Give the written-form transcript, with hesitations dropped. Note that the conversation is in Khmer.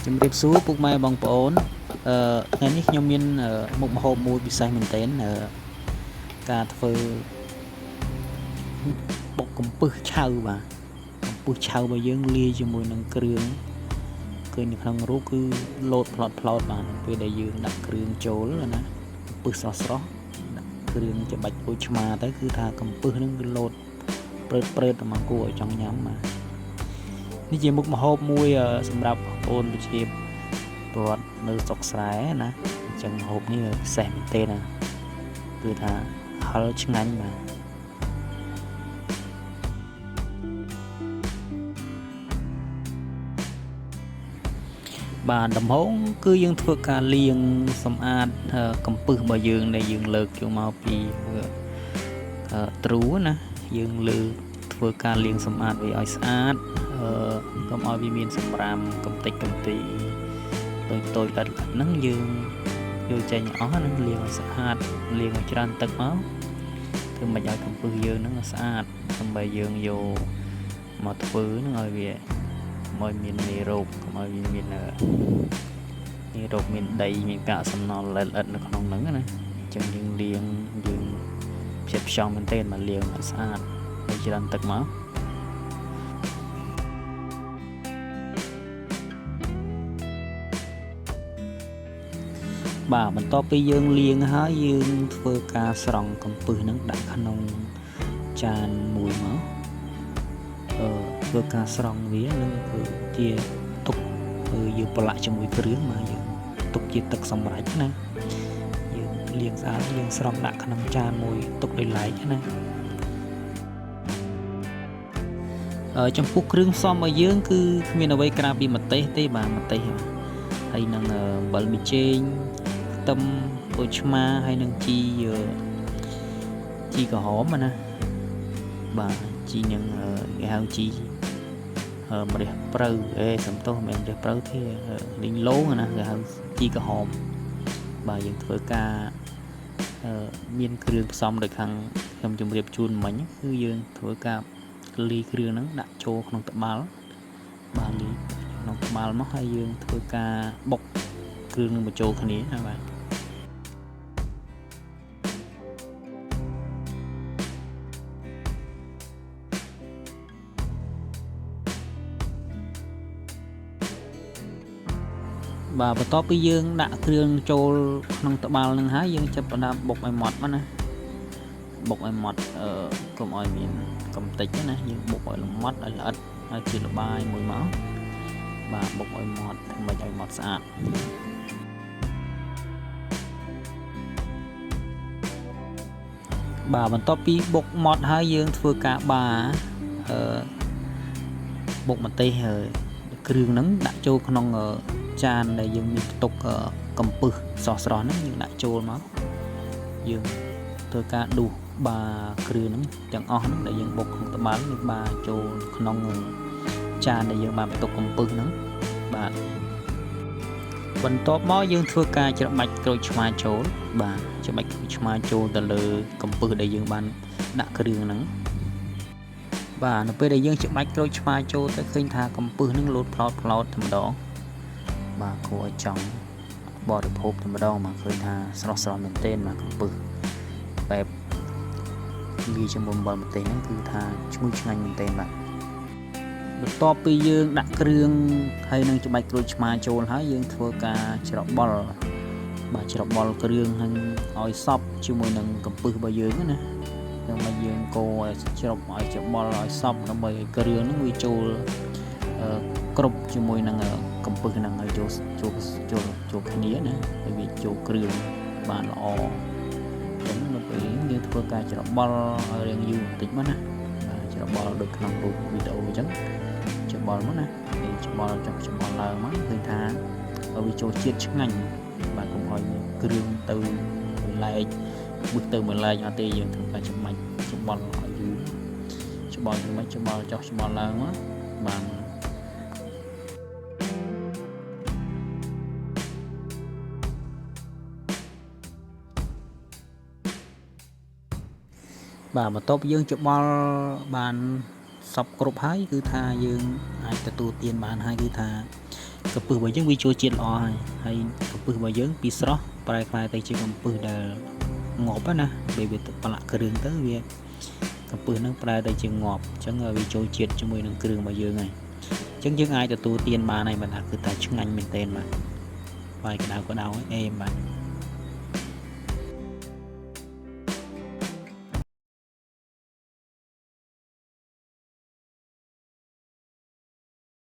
ជំរាបសួរពុកម៉ែបងប្អូនថ្ងៃនេះខ្ញុំមានមុខម្ហូបមួយពិសេសមែនទែនការធ្វើបុកកំពឹសឆៅបាទកំពឹសឆៅរបស់យើងលាយជាមួយនឹងគ្រឿងឃើញនៅក្នុងរូបគឺលោតផ្លោតផ្លោតបាទពេលដែលយើងដាក់គ្រឿងចូលណាកំពឹសស្រស់ស្រស់ដាក់គ្រឿងច្បាច់ក្រូចឆ្មាទៅគឺថាកំពឹសហ្នឹងគឺលោតព្រឺតព្រឺតមកគួរឲ្យចង់ញ៉ាំបាទនេះជាមុខម្ហូបមួយសម្រាប់បងប្អូនប្រជាពលរដ្ឋនៅស្រុកស្រែណាអញ្ចឹងម្ហូបនេះពិសេសមែនទែនណាគឺថាហឹរឆ្ងាញ់បាទបាទដំបូងគឺយើងធ្វើការលាងសម្អាតកំពឹសរបស់យើងដែលយើងលើកយកមកពីទ្រូណាយើងលើកធ្វើការលាងសម្អាតវាឲ្យស្អាតកុំឲ្យវាមានសម្រាមកំទេចកំទីតូចតូចល្អិតហ្នឹងយើងយកចេញអស់ហ្នឹងលាងឲ្យស្អាតលាងឲ្យច្រើនទឹកមកធ្វើមិនឲ្យកំពឹសយើងហ្នឹងស្អាតដើម្បីយើងយកមកធ្វើហ្នឹងឲ្យវាកុំឲ្យមានមេរោគកុំឲ្យវាមានមេរោគមានដីមានកាកសំណល់ល្អិតៗនៅក្នុងហ្នឹងណាអញ្ចឹងយើងលាងយើងផ្ចិតផ្ចង់មែនទែនមកលាងឲ្យស្អាតហើយច្រើនទឹកមកបាទបន្ទាប់ពីយើងលាងហើយយើងធ្វើការស្រង់កំពឹសហ្នឹងដាក់ក្នុងចានមួយមកធ្វើការស្រង់វានឹងគឺជាទុកយើងប្រឡាក់ជាមួយគ្រឿងមកយើងទុកជាទឹកសម្រេចណាយើងលាងស្អាតយើងស្រង់ដាក់ក្នុងចានមួយទុកដោយឡែកណាចំពោះគ្រឿងផ្សំរបស់យើងគឺគ្មានអ្វីក្រៅពីម្ទេសទេបាទម្ទេសហើយនឹងអំបិលប៊ីចេងខ្ទឹមក្រូចឆ្មាហើយនឹងជីជីក្រហមណាបាទជីនឹងគេហៅជីម្រះព្រៅសំទោសមិនមែនម្រះព្រៅទេលីងឡងណាគេហៅជីក្រហមបាទយើងធ្វើការមានគ្រឿងផ្សំដូចខាងខ្ញុំជម្រាបជូនមិញគឺយើងធ្វើការលាយគ្រឿងហ្នឹងដាក់ចូលក្នុងត្បាល់បាទលាយក្នុងត្បាល់មកហើយយើងធ្វើការបុកគ្រឿងនឹងបញ្ចូលគ្នាណាបាទបាទបន្ទាប់ពីយើងដាក់គ្រឿងចូលក្នុងត្បាល់នឹងហើយយើងចាប់ផ្ដើមបុកឲ្យម៉ត់មកណាបុកឲ្យម៉ត់កុំឲ្យមានកំតិចណាយើងបុកឲ្យល្មត់ឲ្យល្អិតឲ្យជាល្បាយមួយមកបាទបុកឲ្យម៉ត់ធ្វើម៉េចឲ្យម៉ត់ស្អាតបាទបន្ទាប់ពីបុកម៉ត់ហើយយើងធ្វើការបាបុកម្ទេសគ្រឿងហ្នឹងដាក់ចូលក្នុងចានដែលយើងមានផ្ទុកកំពឹសស្រស់ស្រស់ហ្នឹងយើងដាក់ចូលមកយើងធ្វើការដួសបាគ្រឿងហ្នឹងទាំងអស់ហ្នឹងដែលយើងបុកក្នុងត្បាល់យើងបាចូលក្នុងចានដែលយើងបានផ្ទុកកំពឹសហ្នឹងបាទបន្ទាប់មកយើងធ្វើការច្របាច់ក្រូចឆ្មាចូលបាទច្របាច់ក្រូចឆ្មាចូលទៅលើកំពឹសដែលយើងបានដាក់គ្រឿងហ្នឹងបាទនៅពេលដែលយើងច្របាច់ក្រូចឆ្មាចូលទៅឃើញថាកំពឹសហ្នឹងលោតផ្លោតផ្លោតតែម្ដងបាទគួរឲ្យចង់បរិភោគតែម្ដងបាទឃើញថាស្រស់ស្រស់មែនទែនបាទកំពឹសបែបលាយជាមួយអំបិលម្ទេសហ្នឹងគឺថាឈ្ងុយឆ្ងាញ់មែនទែនបាទបន្ទាប់ពីយើងដាក់គ្រឿងហើយនឹងច្របាច់ក្រូចឆ្មាចូលហើយយើងធ្វើការច្របល់បាទច្របល់គ្រឿងហ្នឹងឲ្យសព្វជាមួយនឹងកំពឹសរបស់យើងណាដើម្បីយើងកូរឲ្យច្របឲ្យច្របល់ឲ្យសព្វដើម្បីឲ្យគ្រឿងហ្នឹងវាចូលគ្រប់ជាមួយនឹងកំពឹសហ្នឹងឲ្យចូលចូលចូលចូលគ្នាណាឲ្យវាចូលគ្រឿងបានល្អអញ្ចឹងនៅពេលយើងធ្វើការច្របល់ឲ្យរាងយូរបន្តិចមកណាបាទច្របល់ដូចក្នុងរូបវីដេអូអញ្ចឹងច្របល់មកណាហើយច្របល់ចុះច្របល់ឡើងមកឃើញថាវាចូលជាតិឆ្ងាញ់បាទកុំឲ្យគ្រឿងទៅមួយឡែកបឹសទៅមួយឡែកអត់ទេយើងធ្វើការច្បាច់ច្របល់ឲ្យយូរច្របល់ធ្វើម៉េចច្របល់ចុះច្របល់ឡើងមកបាទបាទបន្ទាប់យើងច្របល់បានសពគ្រប់ហើយគឺថាយើងអាចទទួលទានបានហើយគឺថា កំពឹសរបស់យើងវាចូលជាតិល្អហើយហើយកំពឹសរបស់យើងពីស្រស់ប្រែក្លាយទៅជាកំពឹសដែលងាប់ណាពេលវាប្រឡាក់គ្រឿងទៅវាកំពឹសហ្នឹងប្រែទៅជាងាប់អញ្ចឹងវាចូលជាតិជាមួយនឹងគ្រឿងរបស់យើងហើយអញ្ចឹងយើងអាចទទួលទានបានហើយបាទគឺថាឆ្ងាញ់មែនទែនបាទបាយក្តៅក្តៅអេមបាទ។